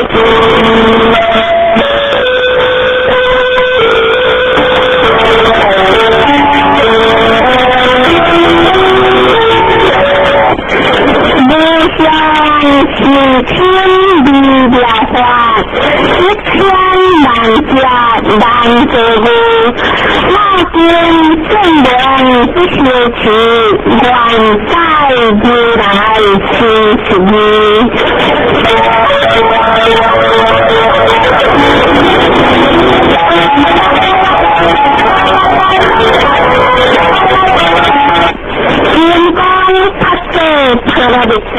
无上是天微妙法，一千万劫难遭遇。我今证明不修持，愿解如来真实义。金刚萨埵婆罗蜜经。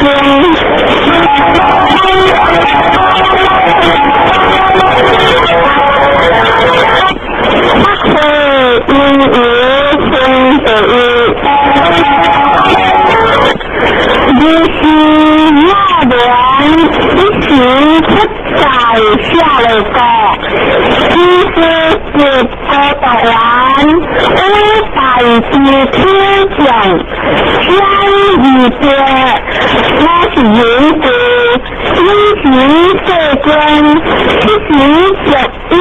法会因缘生第一，如是我闻，一时出在舍利国，此时得孤独园，五百诸天众，相二别，我是缘故，彼时世尊，彼时着以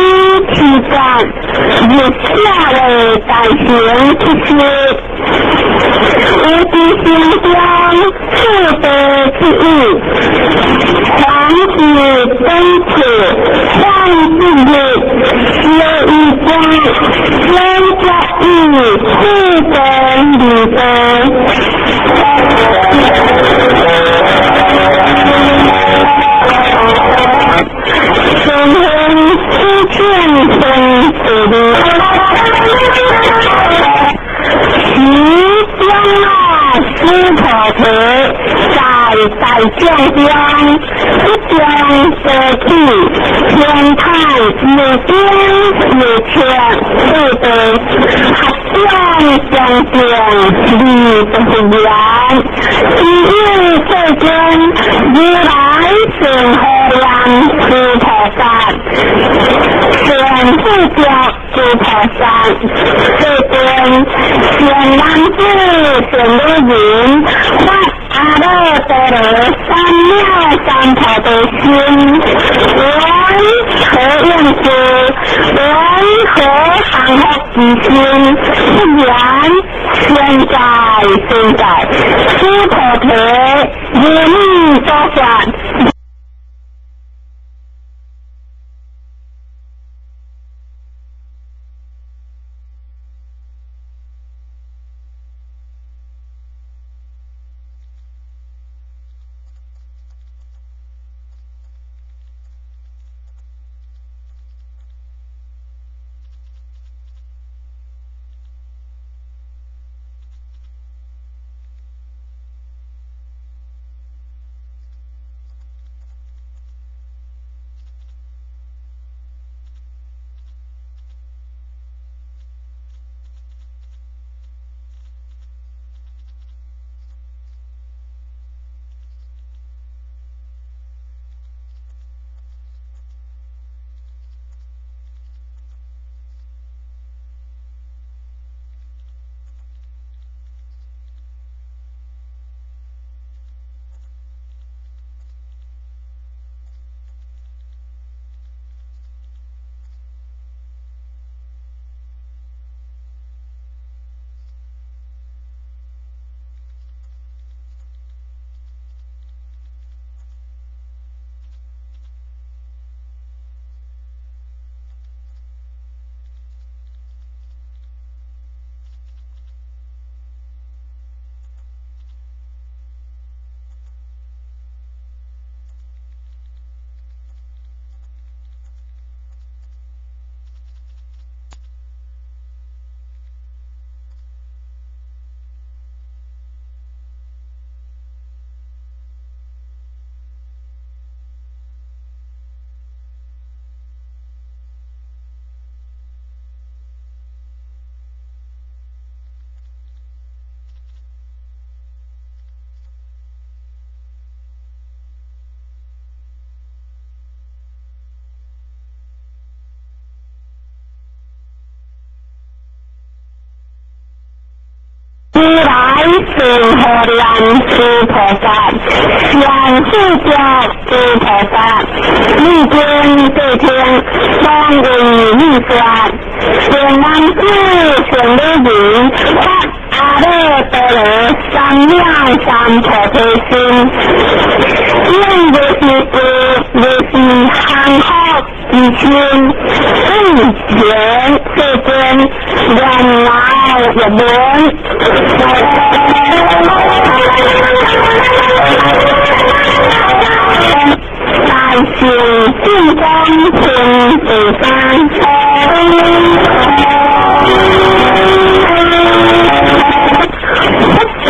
其觉，入舍利大城去世。有知心中四地之意，凡是等持，放之日，小一观，先觉意四根二地。顺风四千分地利。时将啊，须陀洹在大众中，一将得起，天台有顶有切四地，合掌相敬，礼不言。只有世尊如来善护念诸菩萨，善护着诸菩萨，世尊善男子善女人，发阿耨多罗三藐三菩提心，云何用之？云何降伏其心？不然，现在现在，须陀洹如你所说。如来順護念諸菩薩，善護著諸菩薩，汝今諦聽，當為汝說。善男子，善女人，發阿耨多羅三藐三菩提心，應如是故，如是降伏之心，應前世尊，願來欲聞。大乘正光分第三。佛者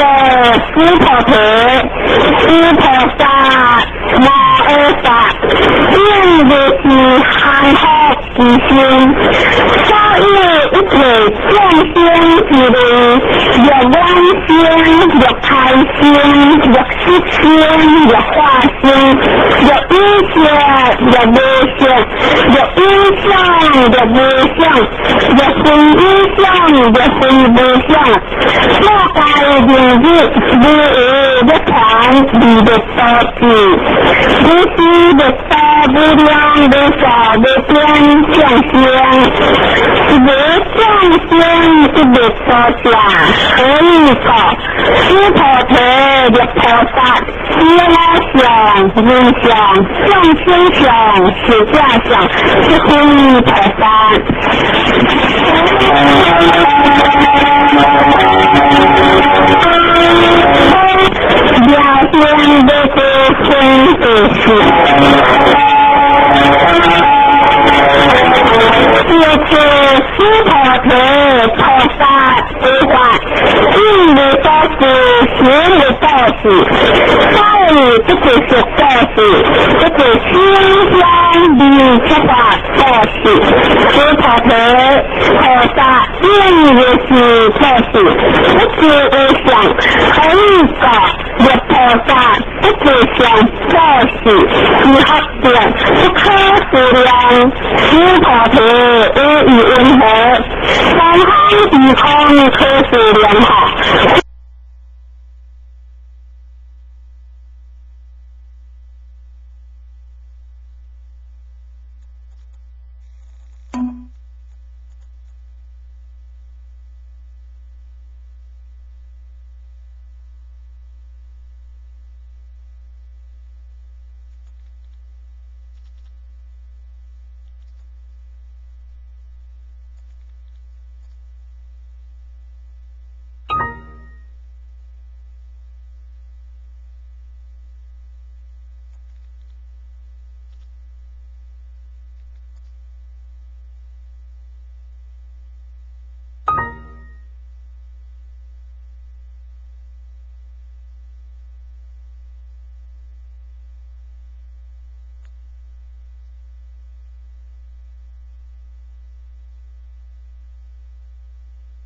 須菩提，須菩薩摩訶薩，應如是降伏之心，所有一切眾生之類，欲往生，欲胎生，欲色生，欲化生，欲有色，欲無色，欲有想，欲無想，欲非有想，欲非無想，所該認知無為涅槃而滅度智，如是滅度無量無數無邊眾生，無眾生不滅度者，何以故？須菩提，若菩薩，知我相、人相、眾生相、寿者相，即非菩薩。了行無過分第四。一切須菩提菩薩的法，應如所知，行如所示，所以這個是所示，這個心相離出法所示。須菩提菩薩應如是所示，不知有相，何以故？若菩薩不知相所示，是何等不可思量。須菩提，有意云何？三方虛空可思量哈，佛